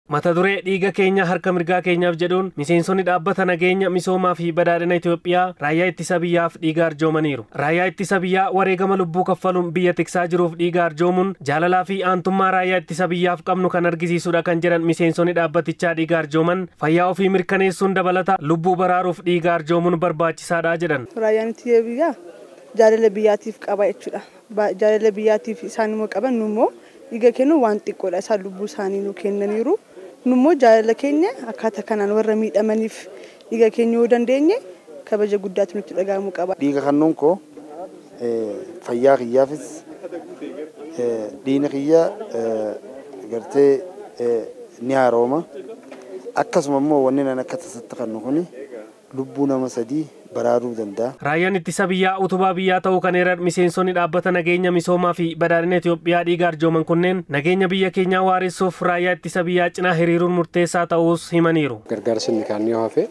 Mata duree dhiiga keenya harka mirgaa keenyaaf jedhuun miseensonni dhaabbata nageenya misoomaa fi badhaadhina Itoophiyaa raayyaa ittisa biyyaaf dhiiga arjoomaniiru. Raayyaa ittisa biyyaa wareegama lubbuu kaffaluun biyya tiksaa jiruuf dhiiga arjoomuun jaalalaa fi aantummaa raayyaa ittisa biyyaaf qabnu kan argisiisudha kan jedhan miseensonni dhaabbatichaa dhiiga arjooman fayyaa ofii mirkaneessuun dabalata lubbuu baraaruuf dhiiga arjoomuun barbaachisaadha jedhan. Raayyaan ittisa biyyaa jaalala biyyaatiif qaba jechuudha. Jaalala biyyaatiif isaan immoo qaban nummoo dhiiga kennu waan xiqqoodha. Isaan lubbuu isaanii nu kennaniiru. Nummoo jaalala keenya akkaataa kanaan warra miidhamaniif dhiiga keenya yoo dandeenye kabaja guddaatu nutti dhaga'amuu qaba. Dhiiga kennuun koo fayyaa kiyyaafis dhiigni kiyya gartee ni harooma. Akkasuma immoo wanni nan akka tasaatti kennu kuni lubbuu nama sadii baraaruu danda'a. Raayyaan ittisa biyyaa utubaa biyyaa ta'uu kan eeran miseensonni dhaabbata nageenya misoomaa fi badhaadhina Itoophiyaa dhiiga arjooman kunneen nageenya biyya keenyaa waaressuuf raayyaa ittisa biyyaa cinaa hiriiruun murteessaa ta'uus himaniiru. Gargaarsa inni kaan yoo hafe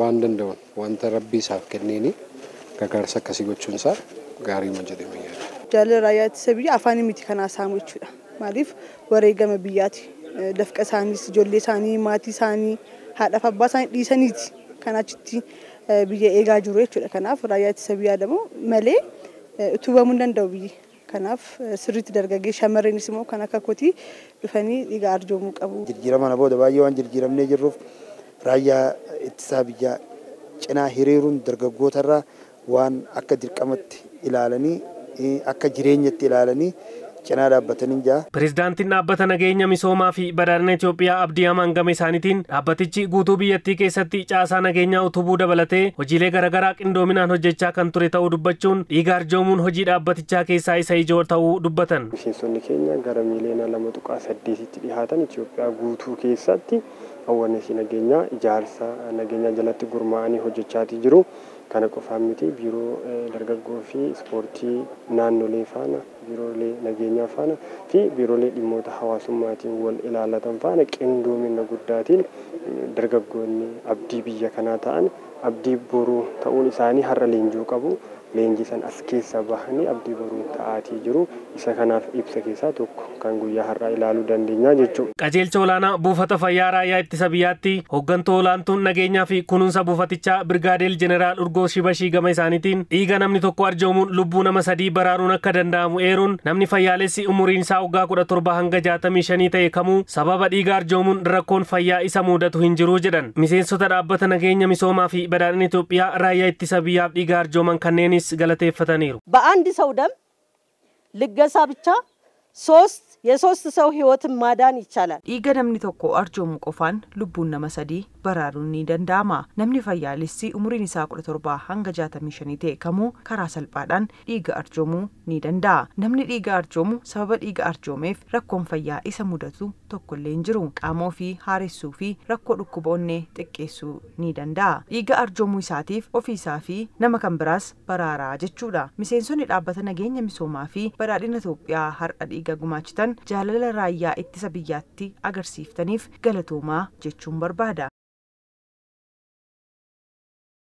waan danda'uun wanta rabbii isaaf kenneeni gargaarsa akkasii gochuun isaa gaarii ma jedhame yaada. Jaalala raayyaa ittisa biyyaa afaan miti kan haasa'amu jechuudha. Maaliif wareegama biyyaati. Dafqa isaaniis, ijoollee isaanii, maatii isaanii, haadhaaf abbaa isaanii dhiisaniiti kan achitti biyya eegaa jiru jechuudha. Kanaaf raayyaa ittisa biyyaa dammoo malee utubamuu hin danda'u biyyi. Kanaaf sirriitti dargaggee shamarreenis immoo kan akka kootii dhufanii dhiiga arjoomuu qabu. Jijjiirama kana booda baay'ee waan jijjiiramnee jirruuf raayyaa ittisaa biyyaa cinaa hiriiruun dargaggootarraa waan akka dirqamatti ilaalanii akka jireenyatti ilaalanii cinaa dhaabbatanii jira. Pireezidaantiin dhaabbata nageenya misoomaa fi badhaadhina Itoophiyaa Abdii Hamaan gama isaaniitiin dhaabbatichi guutuu biyyattii keessatti caasaa nageenyaa utubuu dabalatee hojiilee garaagaraa qindoominaan hojjechaa kan ture ta'uu dubbachuun dhiiga arjoomuun hojii dhaabbatichaa keessaa isa ijoo ta'uu dubbatan. Miseensonni keenya gara miiliyoona 2.8tti dhihaatan Itoophiyaa guutuu keessatti hawwaannisii nageenyaa ijaarsa nageenyaa jalatti gurmaa'anii hojjechaatii jiru. Kana qofaan miti biiroo dargaggoo fi ispoortii naannolee faana, biiroolee nageenyaa faana fi biiroolee dhimmoota hawaasummaatiin wal ilaallatan faana qindoomina guddaatiin dargaggoonni abdii biyya kanaa ta'an abdii boruu ta'uun isaanii har'a leenjii qabu. Leenjii san as keessa bahanii abdii boruu ta'aatii jiru. Isa kanaaf ibsa keessaa tokko kan guyyaa har'aa ilaaluu dandeenya jechuudha. Qajeelcha olaanaa buufata fayyaa raayyaa ittisa biyyaatti hooggantuu olaantuun nageenyaa fi kunuunsa buufatichaa Birgaadeel Jeneraal Urgoo Shibashii gama isaaniitiin dhiiga namni tokko arjoomuun lubbuu nama sadii baraaruun akka danda'amu eeruun namni fayyaalessi umuriin isaa waggaa 17 hanga 65 ta'e kamuu sababa dhiiga arjoomuun rakkoon fayyaa isa mudatu hin jiru jedhan. Miseensota dhaabbata nageenya misoomaa fi badhaadhina Itoophiyaa raayyaa ittisa biyyaaf dhiiga arjooman kanneenis galateeffataniiru. በአንድ ሰው ደም ልገሳ ብቻ የሶስት ሰው ህይወትን ማዳን ይቻላል። Dhiiga namni tokko arjoomu qofaan lubbuun nama sadii baraaruun ni danda'ama. Namni fayyaalessi umuriin isaa 17 hanga 65 ta'e kamuu karaa salphaadhaan dhiiga arjoomuu ni danda'a. Namni dhiiga arjoomu sababa dhiiga arjoomeef rakkoon fayyaa isa mudatu tokkollee hin jiru. Qaama ofii haaressuu fi rakkoo dhukkuba onnee xiqqeessuu ni danda'a. Dhiiga arjoomuu isaatiif ofiisaa fi nama kan biraas baraaraa jechuudha. Miseensonni dhaabbata nageenya misoomaa fi badhaadhina Itoophiyaa har'a dhiiga gumaachitan jaalala raayyaa ittisa biyyaatti agarsiiftaniif galatoomaa jechuun barbaada.